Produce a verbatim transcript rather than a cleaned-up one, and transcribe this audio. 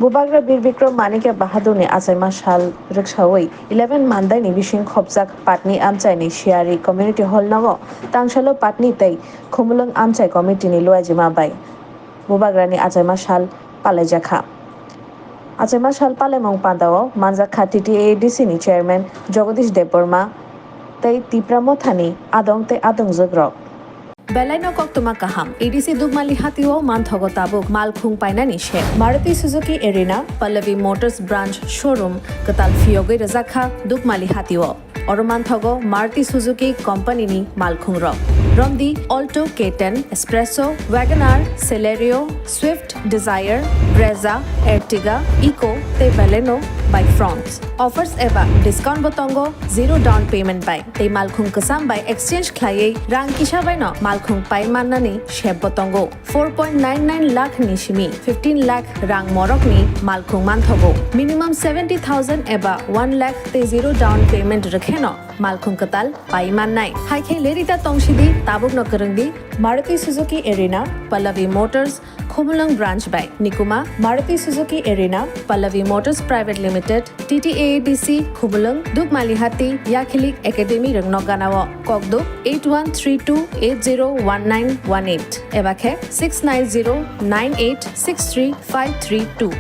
Bubagra Bir Bikram Manikya Bahadurni achaima sal rwksawi eleven Mandaini bising khopjak Patni amchaini Siyari Community Hall nogo tangsalo Patni tei Khumulwng Amchai Committee ni luaijima bai Bubagrani achaima sal palaijakha. Achaima sal palaimung pandao manjakha T T A A D C ni Chairman Jagadish Debbarma tei Tipra Mothani adong tei adongjwk rok. Belaino koktwma kaham, A D C Dukmali hatio manthogo tabuk malkhung painani se. Maruti Suzuki Arena, Pallavi Motors Branch Showroom kwtal phiyogwi rwjakha Dukmali hatio. Oro manthogo Maruti Suzuki Company ni malkhung rok. Romdi Alto K ten, Espresso, Wagon R, Celerio, Swift, Dzire, Brezza, Ertiga, Eeco tei Baleno bai Fronx. Offers eba discount bo tongo, zero down payment bai tei malkhung kwcham bai exchange khlaiwi rang kisa baino malkhung pai mannani sep bo tongo. Four point nine nine lakh ni simi fifteen lakh rang morokni malkhung manthogo. Minimum seventy thousand eba one lakh tei zero down payment rwkheno malkhung kwtal pai mannai. Haikhe lerita tongsidi, tabukno kwrwngdi Maruti Suzuki Arena, Pallavi Motors, Khumulwng Branch bai. Nikuma, Maruti Suzuki Arena, Pallavi Motors Private Limited, T T A A D C, Khumulwng, Dukmalihati, Yakhilik Academy rwngno ganao. Kokduk eight one three two eight zero one nine one eight eba khe six nine zero nine eight six three five three two.